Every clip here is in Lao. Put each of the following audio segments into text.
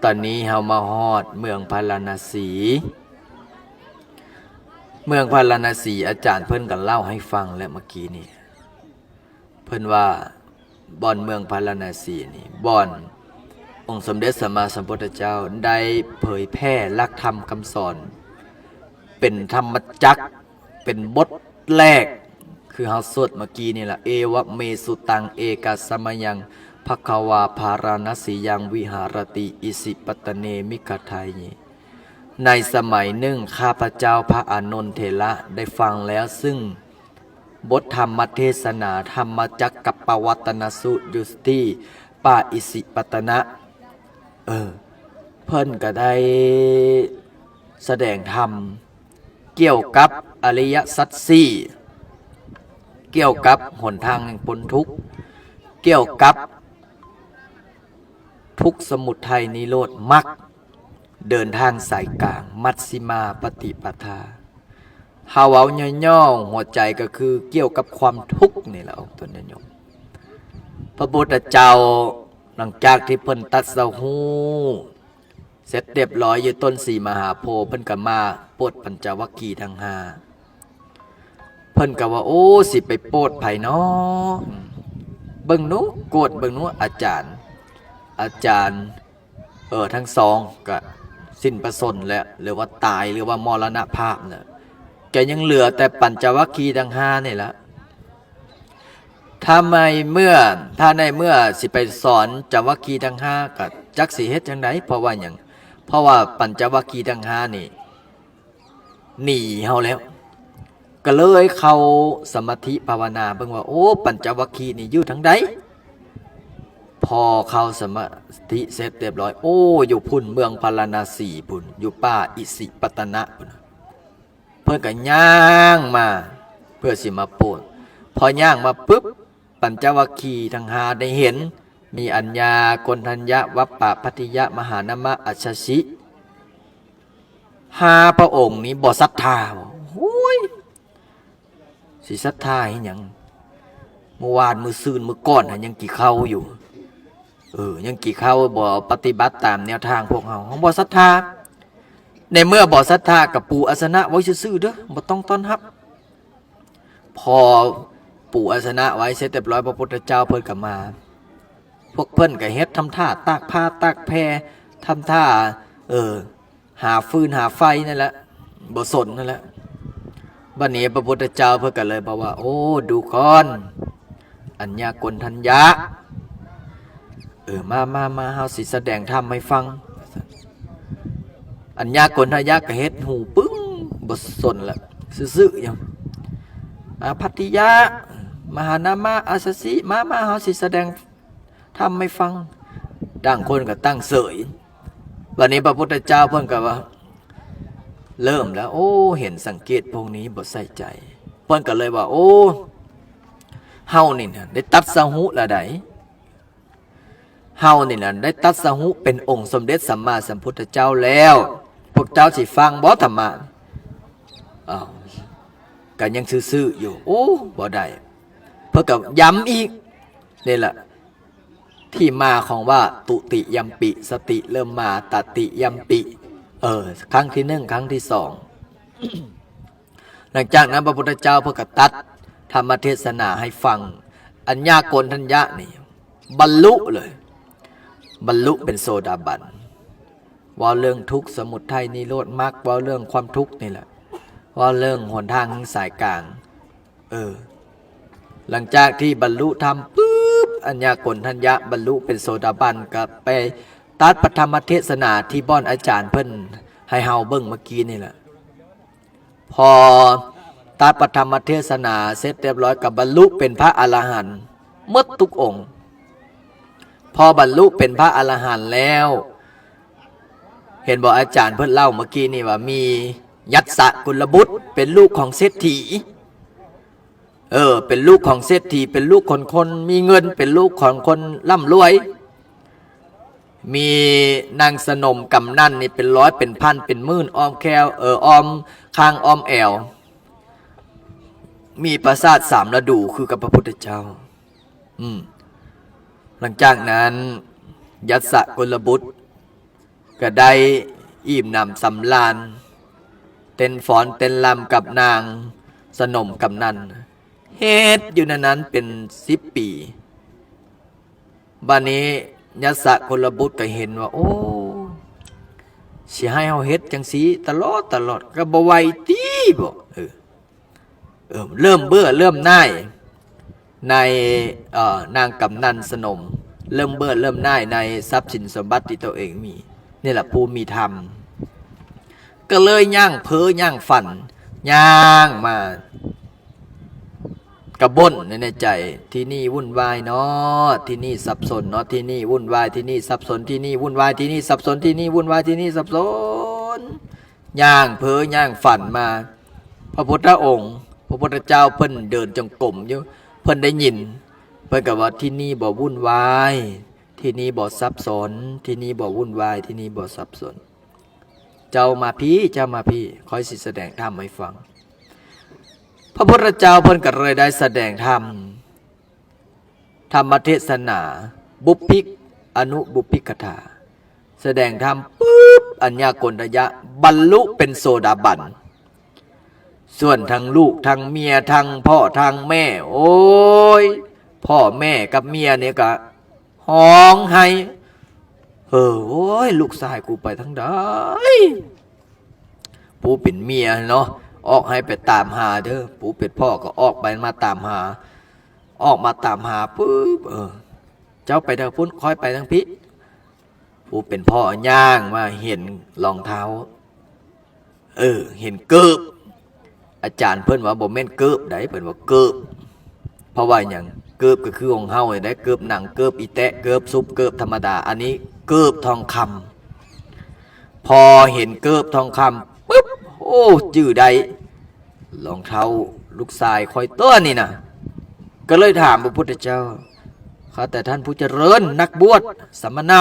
ຕອນນີ້ເຮົາມາຮອດເມືອງພາລານະສີ. ເມືອງພາລານະສີ ອາຈານເພິ່ນກໍເລົ່າໃຫ້ຟັງແລ້ວເມື່ອກີ້ນີ້. ເພິ່ນວ່າບ່ອນເມືອງພາລານະສີນີ້ ບ່ອນອົງສົມເດັດສຳມາສຳພຸດທະເຈົ້າໄດ້ເຜີຍແຜ່ຫຼັກທຳຄຳສອນ ເປັນທຳມະຈັກ ເປັນບົດແລກ ຄືເຮົາສວດເມື່ອກີ້ນີ້ລະ ເອວະເມສຸຕັງ ເອກະສະມະຍັງ ພະຄະວາ ພາລານະສີຍັງ ວິຫາຣະຕິ ອິສິປະຕະເນ ມິກຂະໄທ. ໃນສະໄໝໜຶ່ງ ຂ້າພະເຈົ້າພະອານົນເຖລະໄດ້ຟັງແລ້ວ ຊຶ່ງບົດທຳມະເທສະໜາ ທຳມະຈັກກັບປະວັດຕະນະສູດ ຢູ່ທີ່ປ່າອິສິປະຕະນະ. ເອີ ເພິ່ນກໍໄດ້ສະແດງທຳກ່ຽວກັບອະລິຍະສັດສີ່ ກ່ຽວກັບຫົນທາງແຫ່ງພົ້ນທຸກ ກ່ຽວກັບ ທຸກ ສະໝຸດໄທ ນິໂຣດ ມັກ ເດີນທາງສາຍກາງ ມັດຊິມາປະຕິປະທາ. ເຮົາເວົ້າຫຍໍ້ໆ ຫົວໃຈກໍຄືກ່ຽວກັບຄວາມທຸກນີ້ແຫຼະ ອອກຕົນຍາດໂຍມ. ພະພຸດທະເຈົ້າ ຫຼັງຈາກທີ່ເພິ່ນຕັດສະຮູ້ເສັດຮຽບຮ້ອຍຢູ່ຕົ້ນສີມະຫາໂພ ເພິ່ນກໍມາໂປດປັນຈະວັກຄີທັງຫ້າ. ເພິ່ນກໍວ່າ ໂອ້ ຊິໄປໂປດໃຜນໍ? ເບິ່ງໜູ ກວດເບິ່ງໜູ ອາຈານ ອາຈານ ເອີ ທັງສອງກໍສິ້ນພະຊົນແລ້ວ ຫຼືວ່າຕາຍ ຫຼືວ່າມໍລະນະພາບແລ້ວ ກໍຍັງເຫຼືອແຕ່ປັນຈະວັກຄີທັງຫ້ານີ້ລະ. ຖ້າໃນເມື່ອ ຖ້າໃນເມື່ອຊິໄປສອນຈະວັກຄີທັງຫ້າ ກໍຈັກຊິເຮັດຈັ່ງໃດ? ເພາະວ່າຫຍັງ? ເພາະວ່າປັນຈະວັກຄີທັງຫ້ານີ້ ໜີເຮົາແລ້ວ ກໍເລີຍເຂົ້າສະມາທິພາວະນາເບິ່ງວ່າ ໂອ້ ປັນຈະວັກຄີນີ້ຢູ່ທາງໃດ? ພໍເຂົ້າສະມາທິເສັດຮຽບຮ້ອຍ ໂອ້ ຢູ່ພຸ້ນ ເມືອງພາລານະສີພຸ້ນ ຢູ່ປ່າອິສິປະຕະນະພຸ້ນ. ເພິ່ນກໍຍ່າງມາເພື່ອຊິມາໂປດ. ພໍຍ່າງມາປຶບ ປັນຈະວັກຄີທັງຫ້າໄດ້ເຫັນ ມີອັນຍາ ກົນທັນຍະ ວັບປະ ພັດທິຍະ ມະຫານາມະ ອັດສະຊິ ຫ້າພະອົງນີ້ບໍ່ສັດທາ. ໂອ້ຍ ຊິສັດທາເຮັດຫຍັງ? ມື້ວານມື້ຊືນມື້ກ່ອນຫັ້ນຍັງກິນເຂົ້າຢູ່. ເອີ ຍັງກິນເຂົ້າ ບໍ່ປະຕິບັດຕາມແນວທາງພວກເຮົາ ເຮົາບໍ່ສັດທາ. ໃນເມື່ອບໍ່ສັດທາກໍປູອາສະນະໄວ້ຊື່ໆເດີ ບໍ່ຕ້ອງຕ້ອນຮັບ. ພໍປູອາສະນະໄວ້ເສັດຮຽບຮ້ອຍ ພະພຸດທະເຈົ້າເພິ່ນກໍມາ. ພວກເພິ່ນກໍເຮັດທຳທ່າຕາກຜ້າຕາກແພ ທຳທ່າ ເອີ ຫາຟືນຫາໄຟນັ້ນແຫຼະ ບໍ່ສົນນັ້ນແຫຼະ. ບັດນີ້ພະພຸດທະເຈົ້າເພິ່ນກໍເລີຍບອກວ່າ ໂອ້ ດູກ່ອນ ອັນຍາກົນທັນຍະ ເອີ ມາ ມາ ມາ ເຮົາຊິສະແດງທຳໃຫ້ຟັງ. ອັນຍາກົນທັນຍະກໍເຮັດຫູປຶ້ງ ບໍ່ສົນລະ ຊື່ໆຢູ່. ອາ ພັດທິຍະ ມະຫານາມະ ອັດສະຊິ ມາ ມາ ເຮົາຊິສະແດງທຳໃຫ້ຟັງ. ຕ່າງຄົນກໍຕັ້ງເສີຍ. ບັດນີ້ພະພຸດທະເຈົ້າເພິ່ນກໍວ່າ ເລີ່ມແລ້ວ ໂອ້ ເຫັນສັງເກດພວກນີ້ບໍ່ໃສ່ໃຈ. ເພິ່ນກໍເລີຍວ່າ ໂອ້ ເຮົານີ້ນະໄດ້ຕັດສະຫຸລະໃດ. ເຮົານີ້ນະໄດ້ຕັດສະຫຸເປັນອົງສົມເດັດສຳມາສຳພຸດທະເຈົ້າແລ້ວ. ພວກເຈົ້າຊິຟັງບໍ່ທຳມະ? ອ້າວ ກໍຍັງຊື່ໆຢູ່. ໂອ້ ບໍ່ໄດ້. ເພິ່ນກໍຢ້ຳອີກ. ນີ້ລະ ທີ່ມາຂອງວ່າ ທຸຕິຍຳປິ ສະຕິເລີ່ມມາ ຕະຕິຍຳປິ ເອີ ຄັ້ງທີໜຶ່ງ ຄັ້ງທີສອງ. ຫຼັງຈາກນັ້ນ ພະພຸດທະເຈົ້າເພິ່ນກໍຕັດທຳມະເທດສະໜາໃຫ້ຟັງ. ອັນຍາໂກນທັນຍະນີ້ບັນລຸເລີຍ ບັນລຸເປັນໂສດາບັນ. ເວົ້າເລື່ອງທຸກ ສະໝຸດໄທ ນິໂຣດ ມັກ ເວົ້າເລື່ອງຄວາມທຸກນີ້ແຫຼະ ເວົ້າເລື່ອງຫົນທາງແຫ່ງສາຍກາງ. ເອີ ຫຼັງຈາກທີ່ບັນລຸທຳປຶບ ອັນຍາໂກນທັນຍະບັນລຸເປັນໂສດາບັນ ກໍໄປຕັດພະທຳມະເທດສະໜາທີ່ບ່ອນອາຈານເພິ່ນໃຫ້ເຮົາເບິ່ງເມື່ອກີ້ນີ້ແຫຼະ. ພໍຕັດພະທຳມະເທດສະໜາເສັດຮຽບຮ້ອຍ ກໍບັນລຸເປັນພະອະລະຫັນໝົດທຸກອົງ. ພໍບັນລຸເປັນພະອະລະຫັນແລ້ວ ເຫັນບໍ່ ອາຈານເພິ່ນເລົ່າເມື່ອກີ້ນີ້ວ່າ ມີຍັດສະກຸນລະບຸດ ເປັນລູກຂອງເສດຖີ. ເອີ ເປັນລູກຂອງເສດຖີ ເປັນລູກຂອງຄົນມີເງິນ ເປັນລູກຂອງຄົນລ່ຳລວຍ. ມີນາງສະໜົມກຳນັນນີ້ເປັນຮ້ອຍເປັນພັນເປັນໝື່ນ ອ້ອມແຂ້ວ ເອີ ອ້ອມຂ້າງອ້ອມແອວ. ມີປາສາດສາມລະດູຄືກັບພະພຸດທະເຈົ້າ. ອືມ ຫຼັງຈາກນັ້ນ ຍັດສະກຸນລະບຸດ ກະໄດ້ອີ່ມໜຳສຳລານ ເຕັ້ນຟ້ອນເຕັ້ນລຳກັບນາງສະໜົມກຳນັນ ເຮັດຢູ່ໃນນັ້ນເປັນສິບປີ. ບາດນີ້ຍັດສະກຸລະບຸດກໍເຫັນວ່າ ໂອ້ ຊິໃຫ້ເຮົາເຮັດຈັ່ງຊີ້ຕະຫຼອດຕະຫຼອດກໍບໍ່ໄຫວຕິບໍ? ເອີ ເອີ ເລີ່ມເບື່ອເລີ່ມໜ່າຍໃນ ເອີ ນາງກຳນັນສະໜົມ ເລີ່ມເບື່ອເລີ່ມໜ່າຍໃນຊັບສິນສົມບັດທີ່ຕົວເອງມີ. ນີ້ລະຜູ້ມີທຳ ກໍເລີຍຍ່າງເພີຍ່າງຝັນ ຍ່າງມາ ກະບົ່ນໃນໃນໃຈ ທີ່ນີ້ວຸ່ນວາຍເນາະ ທີ່ນີ້ສັບສົນເນາະ ທີ່ນີ້ວຸ່ນວາຍ ທີ່ນີ້ສັບສົນ ທີ່ນີ້ວຸ່ນວາຍ ທີ່ນີ້ສັບສົນ ທີ່ນີ້ວຸ່ນວາຍ ທີ່ນີ້ສັບສົນ. ຍ່າງເພີຍ່າງຝັນມາ ພະພຸດທະອົງ ພະພຸດທະເຈົ້າເພິ່ນເດີນຈົງກົມຢູ່ ເພິ່ນໄດ້ຍິນ ເພິ່ນກໍວ່າ ທີ່ນີ້ບໍ່ວຸ່ນວາຍ ທີ່ນີ້ບໍ່ສັບສົນ ທີ່ນີ້ບໍ່ວຸ່ນວາຍ ທີ່ນີ້ບໍ່ສັບສົນ. ເຈົ້າມາພີ້ ເຈົ້າມາພີ້ ຂ້ອຍຊິສະແດງທຳໃຫ້ຟັງ. ພະພຸດທະເຈົ້າເພິ່ນກໍເລີຍໄດ້ສະແດງທຳ ທຳມະເທດສະໜາ ບຸບພິກ ອະນຸບຸບພິກຄາຖາ ສະແດງທຳປຶບ ອັນຍາໂກນທະຍະ ບັນລຸເປັນໂສດາບັນ. ສ່ວນທັງລູກທັງເມຍ ທັງພໍ່ທັງແມ່ ໂອ້ຍ ພໍ່ແມ່ກັບເມຍນີ້ກະຮ້ອງໄຫ້ ເອີ ໂອ້ຍ ລູກຊາຍກູໄປທາງໃດ? ຜູ້ເປັນເມຍເນາະ ອອກໃຫ້ໄປຕາມຫາເດີ ຜູ້ເປັນພໍ່ກໍອອກໄປມາຕາມຫາ ອອກມາຕາມຫາປຶບ ເອີ ເຈົ້າໄປທາງພຸ້ນ ຂ້ອຍໄປທາງພີ້. ຜູ້ເປັນພໍ່ຍ່າງມາເຫັນລອງເທົ້າ ເອີ ເຫັນເກີບ ອາຈານເພິ່ນວ່າບໍ່ແມ່ນເກີບໃດ ເພິ່ນວ່າເກີບ. ເພາະວ່າຫຍັງ? ເກີບກໍຄືຂອງເຮົານີ້ແຫຼະ ເກີບໜັງ ເກີບອີແຕະ ເກີບຊຸບ ເກີບທຳມະດາ ອັນນີ້ເກີບທອງຄຳ. ພໍເຫັນເກີບທອງຄຳປຶບ ໂອ້ ຈື່ໄດ້ ລອງເທົ້າລູກຊາຍຂ້ອຍຕົວນີ້ນະ. ກໍເລີຍຖາມພະພຸດທະເຈົ້າ ຂ້າແຕ່ທ່ານຜູ້ຈະເລີນ ນັກບວດ ສະມະນະ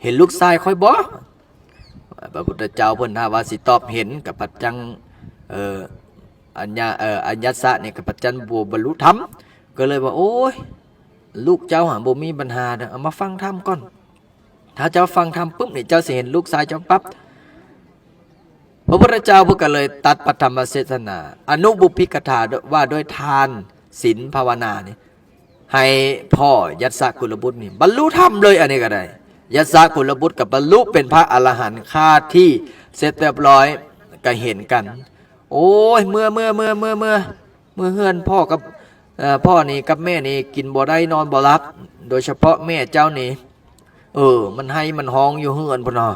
ເຫັນລູກຊາຍຂ້ອຍບໍ່? ພະພຸດທະເຈົ້າເພິ່ນຖ້າວ່າຊິຕອບເຫັນ ກໍພັດຈັ່ງ ເອີ ອັນຍາ ເອີ ອັນຍັດສະນີ້ກໍພັດຈັ່ງບໍ່ບັນລຸທຳ ກໍເລີຍວ່າ ໂອ້ຍ ລູກເຈົ້າຫາບໍ່ມີບັນຫາດອກ ເອົາມາຟັງທຳກ່ອນ. ຖ້າເຈົ້າຟັງທຳປຶບນີ້ ເຈົ້າຊິເຫັນລູກຊາຍເຈົ້າປັບ. ພະພຸດທະເຈົ້າເພິ່ນກໍເລີຍຕັດປະທຳມະເທດສະໜາ ອະນຸບຸບພິກຄາຖາ ວ່າດ້ວຍທານ ສິນ ພາວະນານີ້ ໃຫ້ພໍ່ຍັດສະກຸລະບຸດນີ້ບັນລຸທຳເລີຍ. ອັນນີ້ກໍໄດ້ ຍັດສະກຸລະບຸດກໍບັນລຸເປັນພະອະລະຫັນຄາທີ່ເສັດຮຽບຮ້ອຍ ກໍເຫັນກັນ. ໂອ້ຍ ເມືອ ເມືອ ເມືອ ເມືອ ເມືອ ເມືອເຮືອນ ພໍ່ກັບ ເອີ ພໍ່ນີ້ກັບແມ່ນີ້ກິນບໍ່ໄດ້ນອນບໍ່ຫຼັບ ໂດຍສະເພາະແມ່ເຈົ້ານີ້ ເອີ ມັນໄຫ້ມັນຮ້ອງຢູ່ເຮືອນພຸ້ນເນາະ.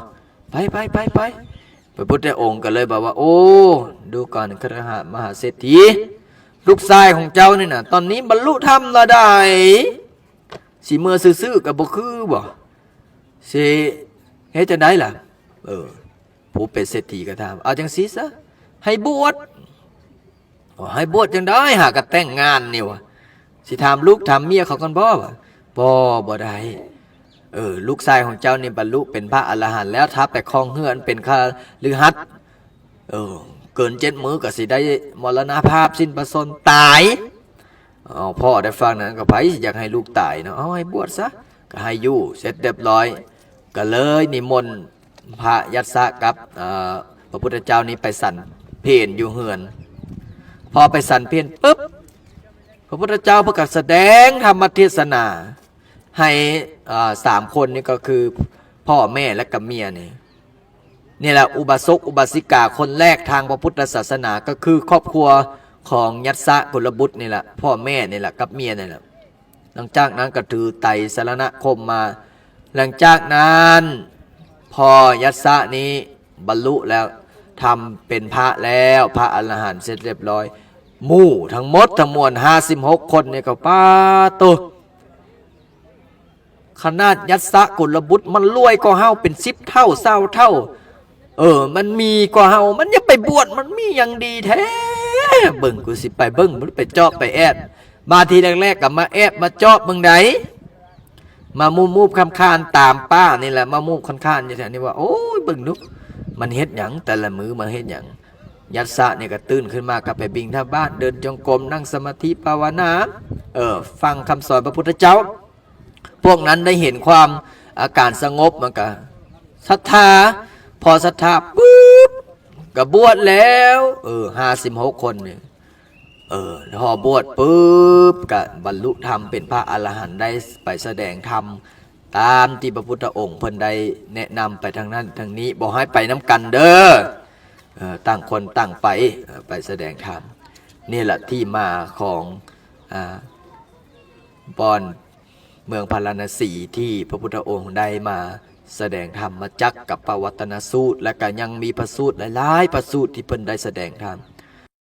ໄປ ໄປ ໄປ ໄປ. ພະພຸດທະອົງກໍເລີຍບອກວ່າ ໂອ້ ດູກ່ອນຄະລະຫະມະຫາເສດຖີ ລູກຊາຍຂອງເຈົ້ານີ້ນະ ຕອນນີ້ບັນລຸທຳລະໃດ ຊິເມືອຊື່ໆກໍບໍ່ຄືບໍ? ຊິເຮັດຈັ່ງໃດລະ? ເອີ ຜູ້ເປັນເສດຖີກໍຖາມ ເອົາຈັ່ງຊີ້ຊະ ໃຫ້ບວດ. ໂອ້ ໃຫ້ບວດຈັ່ງໃດ ຫາກະແຕ່ງງານນີ້ວະ ຊິຖາມລູກຖາມເມຍເຂົາກ່ອນບໍ່ວະ? ບໍ່ ບໍ່ໄດ້. ເອີ ລູກຊາຍຂອງເຈົ້ານີ້ບັນລຸເປັນພະອະລະຫັນແລ້ວ ຖ້າໄປຄອງເຮືອນເປັນຄະລືຫັດ ເອີ ເກີນເຈັດມື້ກໍຊິໄດ້ມໍລະນະພາບສິ້ນພະຊົນຕາຍ. ເອົາ ພໍ່ໄດ້ຟັງນັ້ນກໍ ໃຜຊິຢາກໃຫ້ລູກຕາຍເນາະ ເອົາ ໃຫ້ບວດຊະ ກໍໃຫ້ຢູ່ ເສັດຮຽບຮ້ອຍ ກໍເລີຍນິມົນ ພະຍັດສະກັບ ເອີ ພະພຸດທະເຈົ້ານີ້ໄປສັນເພນຢູ່ເຮືອນ. ພໍໄປສັນເພນປຶບ ພະພຸດທະເຈົ້າເພິ່ນກໍສະແດງທຳມະເທດສະໜາໃຫ້ ເອີ ສາມຄົນນີ້ ກໍຄືພໍ່ແມ່ ແລະ ກັບເມຍນີ້. ນີ້ແຫຼະ ອຸບາສົກອຸບາສິກາຄົນແລກທາງພະພຸດທະສາສະໜາ ກໍຄືຄອບຄົວຂອງຍັດສະກຸລະບຸດນີ້ແຫຼະ ພໍ່ແມ່ນີ້ແຫຼະ ກັບເມຍນີ້ແຫຼະ. ຫຼັງຈາກນັ້ນກໍຖືໄຕສະລະນະຄົມມາ. ຫຼັງຈາກນັ້ນ ພໍ່ຍັດສະນີ້ບັນລຸແລ້ວ ທຳເປັນພະແລ້ວ ພະອະລະຫັນເສັດຮຽບຮ້ອຍ. ໝູ່ທັງໝົດທັງມວນຫ້າສິບຫົກຄົນນີ້ກໍ ປາໂຕ ຂະໜາດຍັດສະກຸລະບຸດມັນລວຍກວ່າເຮົາເປັນສິບເທົ່າ ຊາວເທົ່າ. ເອີ ມັນມີກວ່າເຮົາ ມັນຢາກໄປບວດ ມັນມີຫຍັງດີແທ້? ເບິ່ງ ກູຊິໄປເບິ່ງ ໄປເຈາະໄປແອບ. ມາທີແລກໆກໍມາແອບມາເຈາະເບິ່ງໃດ ມາມູບໆຄານໆຕາມປ່ານີ້ແຫຼະ ມາມູບຄານໆຢູ່ແຖວນີ້ວ່າ ໂອ້ຍ ເບິ່ງດູ ມັນເຮັດຫຍັງ ແຕ່ລະມື້ມາເຮັດຫຍັງ? ຍັດສະນີ້ກໍຕື່ນຂຶ້ນມາກໍໄປບິນທະບາດ ເດີນຈົງກົມ ນັ່ງສະມາທິພາວະນາ ເອີ ຟັງຄຳສອນພະພຸດທະເຈົ້າ. ພວກນັ້ນໄດ້ເຫັນຄວາມ ອາ ການສະຫງົບ ມັນກະ ສັດທາ ພໍສັດທາປຶບ ກໍບວດແລ້ວ ເອີ ຫ້າສິບຫົກຄົນນີ້ ເອີ ພໍບວດປຶບ ກໍບັນລຸທຳເປັນພະອະລະຫັນ ໄດ້ໄປສະແດງທຳຕາມທີ່ພະພຸດທະອົງເພິ່ນໄດ້ແນະນຳໄປທາງນັ້ນທາງນີ້ ບໍ່ໃຫ້ໄປນຳກັນເດີ ເອີ ຕ່າງຄົນຕ່າງໄປ ເອີ ໄປສະແດງທຳ. ນີ້ລະທີ່ມາຂອງ ອາ ບ່ອນເມືອງພາລານະສີ ທີ່ພະພຸດທະອົງໄດ້ມາສະແດງທຳມະຈັກກັບປະວັດຕະນະສູດ ແລະ ກໍຍັງມີພະສູດຫຼາຍໆພະສູດທີ່ເພິ່ນໄດ້ສະແດງທຳ.